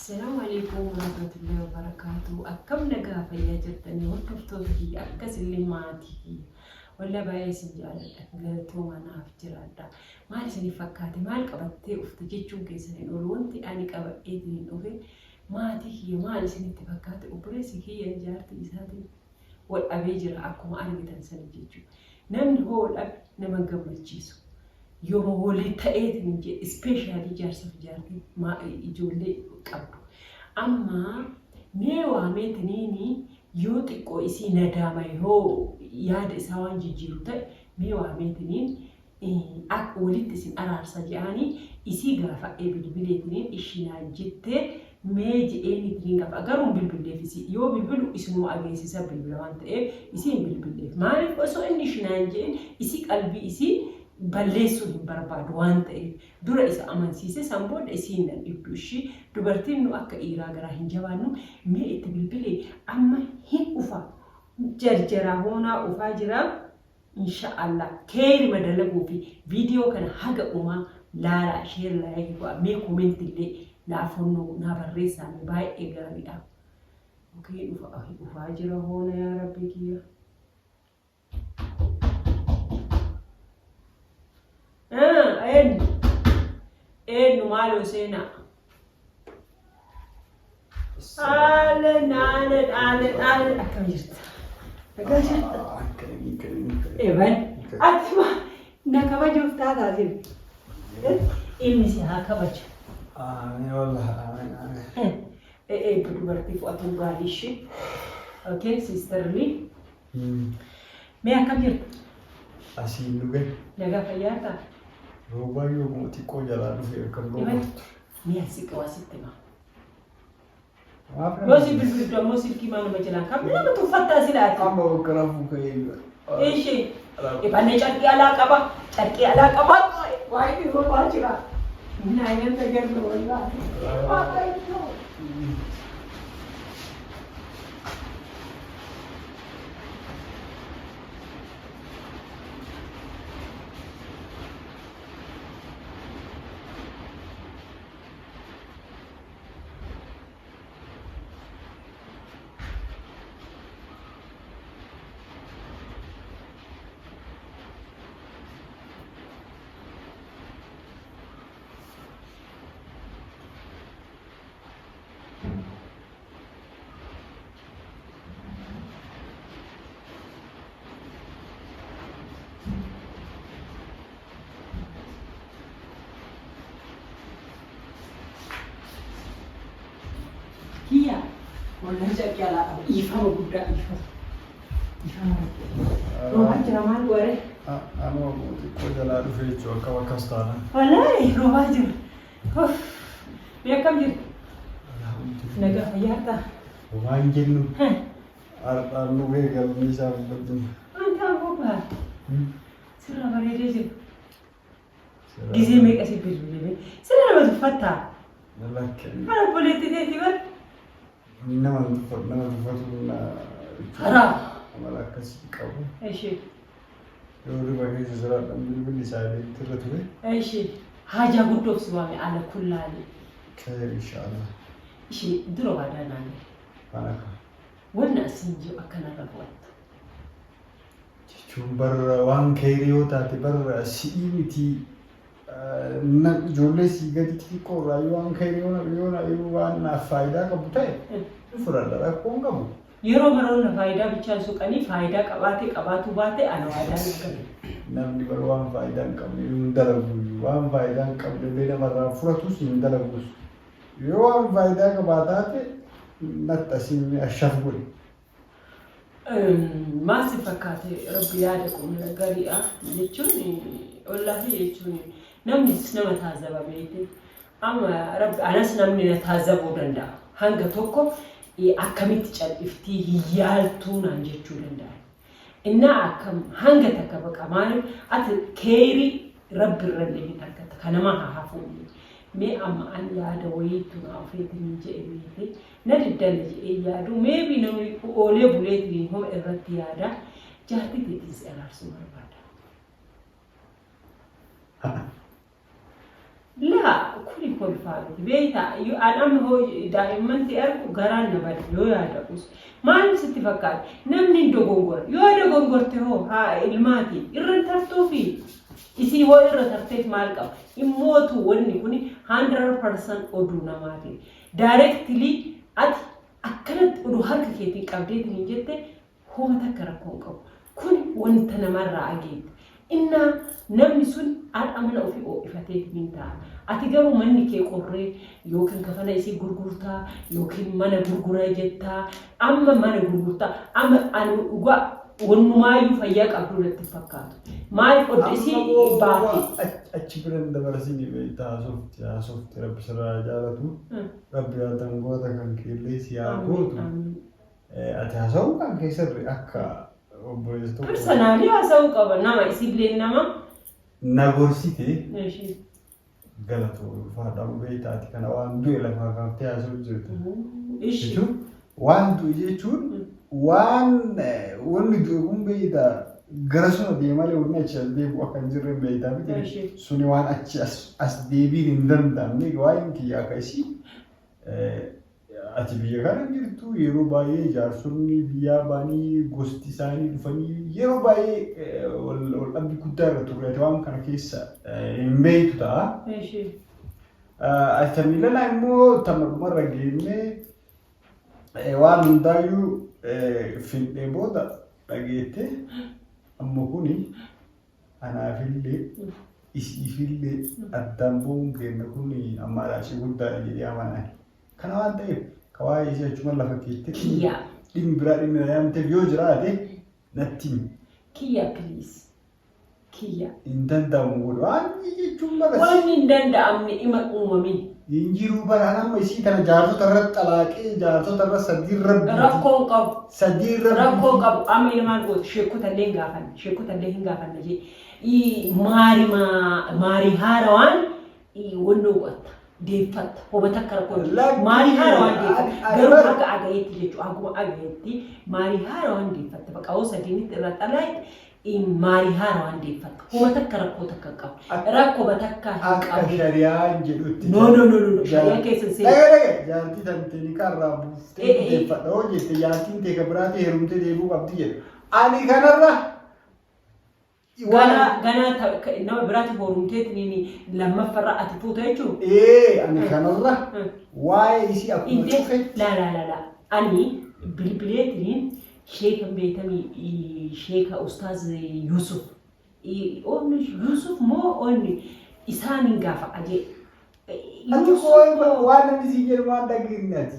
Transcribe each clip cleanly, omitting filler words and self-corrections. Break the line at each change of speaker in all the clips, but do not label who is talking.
Assalaamu alaikum warahmatullahi wabarakaatu. Akkam nagaa fayyaa jirtanii hordoftoota kiyya akkasillee maatii kiyya. Walla baay'ee isin jaaladha. Galatooma naaf jiraadha. Maal isiniif fakkaate maal qabattee dhufte jechuun keessan hin oolu. Wanti ani qabadheetiin hin dhufe maatii kiyya maal isinitti fakkaate obboleessi kiyya jaartii isaatiin wal dhabee jira akkuma argitan sani jechuudha. Namni hoo wal dhabe nama hin gammachiisu. Yooma walii ta'eetiin hin jedhe ispeeshaalii jaarsa fi jaartii ijoollee qabdu. Amma mee waameetiniini yoo xiqqoo isii nadaama yoo yaada isaa waan jijjiiru ta'e mee waameetiniin Ak walitti isin araarsa je'aani isii gaafadhee bilbileetiniin ishi naan jette mee je'eeniitiniin gaafadha garuu hin bilbilleef isii yoo bilbilu isinuma ageessisa bilbila waan ta'eef isii hin bilbilleef maaliif osoo inni ishi naan je'in isii qalbii isii balleessuu hin barbaadu waan ta'eef dura isa amansiise san booda isiin nan dhibdu ishii dubartiin nu akka dhiiraa garaa hin jabaannu mee itti bilbilee amma hin dhufa jarjaraa hoonaa ufaa jira. Insha Allah keeyrima dalaguufi video kana haga dhumaa laalaa share like godhaa mee comment illee naaf honnoo naa barreessaa mee baay'ee gaariidha. Okay dhufa dhufaa jira hoona yaa rabbii kiyya. Eenyu eenyu maaloo seenaa. Ahlan, ahlan, ahlan, ahlan. Akkam jirta? Nagaa jirta? Eban, ati ma na kabajuuf taataa jiru. Ilmi si haa kabaju.
Amiin wallah amiin amiin.
Eebba dubartii fo'atuun gaarii ishee. Okay, sisterli. Mee akkam jirta?
Asiin dhuge.
Nagaa fayyaa ta'a?
Roobaa yoo xiqqoo jalaa dhufe akkam
Eban,
roobaa.
mee asi qawaa sitti himaa.
Maaf
Yoo si bilbiltu ammoo silkii maa nama jalaa qabdu nama tuffattaa silaati.
Amma bakka rafuu ka'ee
Ishee ifannee carqii alaa qaba carqii alaa qaba waa'ee roobaa jira. Naayan tagarra wallaahi. Waaqayyo. Kiyya wallahi carqii alaa qaba dhiifama guddaa dhiifama. Dhiifama guddaa. Roobaa jira maal goore?
Anuma xiqqoo jalaa dhufe jechuudha akkam akkas taana.
Wallahi roobaa jira. Uff. Mee akkam jirtu? Nagaa fayyaa ta'a.
Waan jennu har'aan nu ga'e galmi isaa dubbachuu.
Wanta abbaa sirra bareedee jiru. Gizee meeqa si bilbilee sirra nama tuffattaa? Mana obboleettii teetii bar.
Nama tuffatu nama tuffatu
Haraa.
Amala akkasii qabu.
Ishee.
Yoo riba keessa jiraadhan bilbilli saayilentii irra ture.
Ishee. Haajaa guddoof si waame ala kullaalee.
Khayr inshallah.
Ishee dura waadaa naa gale.
Waan akka.
Wanna asiin jiru akkanarra bu'attu.
Jechuun bar waan khayrii yoo taate bar si'ii miti na ijoollee sii gadi xixiqqoo irraa yoo waan khayrii yoo yoo yoo waan naaf faayidaa qabu ta'e ni fudhadha rakkoo hin qabu.
Yeroo baroonni faayidaa bichaan soqanii faayidaa qabaatee qabaatuu baate ana waadaa naaf gale.
Namni bar waan faayidaa hin qabne hin dalagu waan faayidaa hin qabne illee namarraa furatus hin dalagus. Yoo waan faayidaa qabaa taate natti asiin ashaf godhi.
Maal si fakkaate rabbi yaada qomna gariidha jechuun wallaahi jechuun namnis nama taazaba beekte amma rabbi anas namni na taazabuu danda'a hanga tokko akkamitti cal'iftii hin yaaltuu naan jechuu danda'a. Innaa akkam hanga takka baqa maaliif ati keeyrii rabbi irrallee hin argatta ka namaa haa hafuullee. Mee amma an yaada wayiitu naa ofeetiin je'e beekte na diddale je'ee yaadu maybe namni oolee buleetiin homa irratti yaada jaartii teetiin si araarsuu barbaada. Laa kuni kolfaa miti beektaa an amma hoo daa'imman ta'e argu garaan na bada yoo yaada'us maaliif sitti fakkaata namni hin dogongora yoo dogongorte hoo haa ilmaati irra hin tartuufi isii hoo irra tarteef maal qaba immootu wanni kuni 100% oduu namaati directly ati akkanatti oduu harka keetiin qabdeetiin hin jette homa takka rakkoo hin qabu. Kuni wanta namarraa ageette. Innaa namni sun har'a mana ofii oo'ifateetiin hin taa'a. Ati garuu manni kee qorree yookiin kafana isii gurgurtaa yookiin mana gurguraa jettaa amma mana gurgurtaa amma ani dhugaa wannumaayyuu fayyaa qabduu natti hin fakkaatu. Maaliif odda isii baate?
Achi bira hin dabarsini beektaa haasofti haasofti rabbi sirraa haa jaalatu. Rabbi haa tangoota kan keellee si haa gootu. Ati haasa'uu kan kee sirri akka obboleessa tokko.
Personally haasa'uu qaba nama isillee nama.
Na gorsite galatoo ulfaadha beektaa ati kana waan du'e lafaa kaaftee haasa'uu jirta.
Ishi.
Jechuun waan du'e jechuun waan wanni du'e kun beektaa gara suna deemalee wanni achi as deebi'u akka hin jirre beektaa miti. Suni waan achi as deebiin hin danda'amne waa'een kiyya akka isii Ati biyya kana jirtu yeroo baay'ee jaarsonni biyyaa ba'anii gosti isaanii dhufanii yeroo baay'ee wal dhabbii guddaa irra turre ati waan kana keessa hin beektu ta'a. Ati miilanaa immoo tama dhumarra geennee waan hundaayyuu findhee booda dhageette amma kuni Anaafillee isiifillee addaan ba'uun keenya kun ammaaraashii guddaadha jedhee amana. Kana waan ta'eef ka waa'ee isii achuma lafa keettee
Kiyyaa.
dhimmi biraa dhimmi na yaamteef yoo jiraate natti himi.
Kiyya please. Kiyya.
Hin danda'amu godhu. Waan jechuun bara
Wanni hin danda'amne ima uumamin.
Hin jiruu bara an amma isii tana jaarsota irra xalaaqee jaarsota irra sadii irra buuti.
Rakkoo hin qabu.
Sadii irra
Rakkoo
buuti.
qabu. Amma ilmaan gootu sheekota illee hin gaafanne. Sheekota illee hin gaafanne jee. Maari maarii haarawaan wannoo godhatta. Deeffatta. Homa takka rakkoo hin jiru.
Lakki.
Maarii haarawaan deeffatta.
Ani
Garuu
bara-
haga agayeetti jechuudha. Haguma agayeetti maarii haarawaan deeffatta. Bakka hoo sadiinitti irra xalaaqe Maarii haarawaan deeffatta. Homa takka rakkoo takka hin qabu. Rakkoma takka hin
Akka
qabu.
shari'aan jedhutti.
No, no, no, no, no. Shari'aa keessa hin seenu.
Dhaga dhaga jaartii tantee nikaa irraa buuftee
Eh, eh.
deeffadha hoo jette jaartiin tee ka biraatii heerumtee deebi'uu qabdi jedha. Ani kanarra
Ganaa ganaa nama biraatti horumteetiin lammaffarra ati fuuta jechuun.
Ee ani kanarra waa'ee isii akkuma
Indee
cufetti.
laa laa laa laa ani bilbileetiin Sheeka hin beektami sheeka ustaaz Yusuf. Onni Yusuf moo onni isaan hin gaafa ajee.
Ati koo waan namni siin jedhu waan dhageenye ati.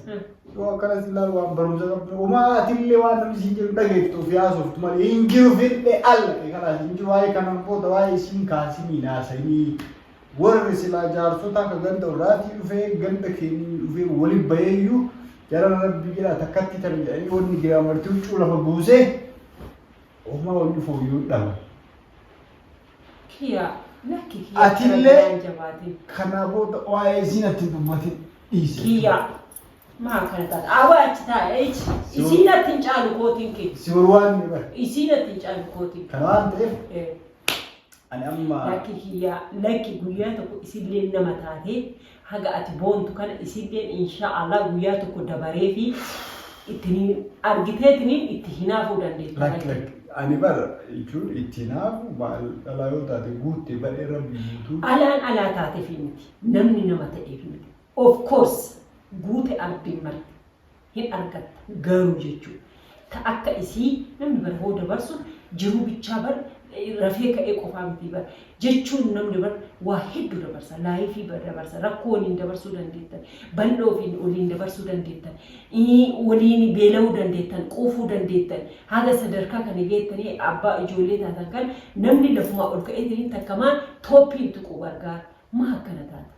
Yoo akkana si ilaalu waan barumsa qabdu homaa atillee waan namni siin jedhu dhageettu ofii haasoftu malee hin jiru fedhe alla kanaas hin jiru waa'ee kanaan booda waa'ee isiin kaasinii naasanii Warri silaa jaarsota akka ganda irraatii dhufee ganda keenii dhufee wali bayeeyyuu jarana rabbii jedhaa takkatti tana jedhanii wanni giraa marti huccuu lafa buusee homaa wanni fooyyuu dhaba.
Kiya lakki kiya
Atillee
garaan jabaatin.
kanaa booda waa'ee isiin atti hin dubbatin dhiisi.
Kiya maa kana taata awwa achi taa'e isiin natti hin caalu kootiin kee
Si waan ni bara.
isiin natti hin caalu kootiin.
Kana waan ta'eef
Eh.
Ani amma.
Lakki kiyyaa lakki guyyaa tokko isilleen nama taatee haga ati boontu kana isilleen inshaa Allah guyyaa tokko dabareefi ittiin argiteetiniin itti hinaafuu dandeetta
Lakki
lakki.
lakki ani bar jechuun itti hinaafu maal dhalaa yoo taate guutte badhee rabbi guutuu.
Alaan alaa taatefi miti namni nama ta'eefi miti of course guute ardiin marti hin argatta garuu jechuu ta akka isii namni bar hoo dabarsu jiruu bichaa bar rafee ka'ee qofaa mitii bar jechuun namni bar waa hedduu dabarsa laayifii bar dabarsa rakkoo waliin dabarsuu dandeettan bal'oo fi waliin dabarsuu dandeettan waliin beela'uu dandeettan quufuu dandeettan haga sadarkaa kana geettanii abbaa ijoollee taatan kan namni lafumaa ol ka'eetiin takkamaan tooppiin tuquu gargaara maa akkana taata.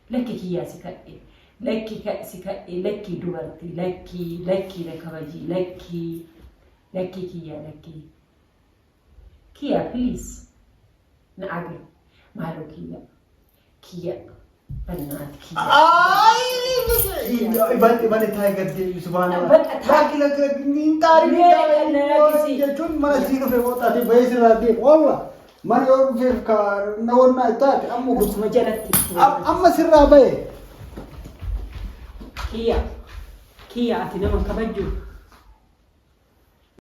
Lakki kiyyaa si kadhe lakki si kadhe lakki dubarti lakki lakki na kabaji lakki lakki kiyyaa lakki kiyyaa please na agri maaloo kiyyaa kiyyaa bannaati kiyyaa.
Ibane taa'e gad deebisu subhaanallah.
Bakka taa'e.
Lakki lakki lakki hin taa'e
Mee
hin taa'e
na lakkisi.
jechuun mana sii dhufe booda ati bahee sirraa deemu wallah. Mana yoo dhufeef ka na wannaa taate amma
Lukuma jalatti.
Amma sirraa bahe.
Kiyya. Kiyya, ati nama kabajju.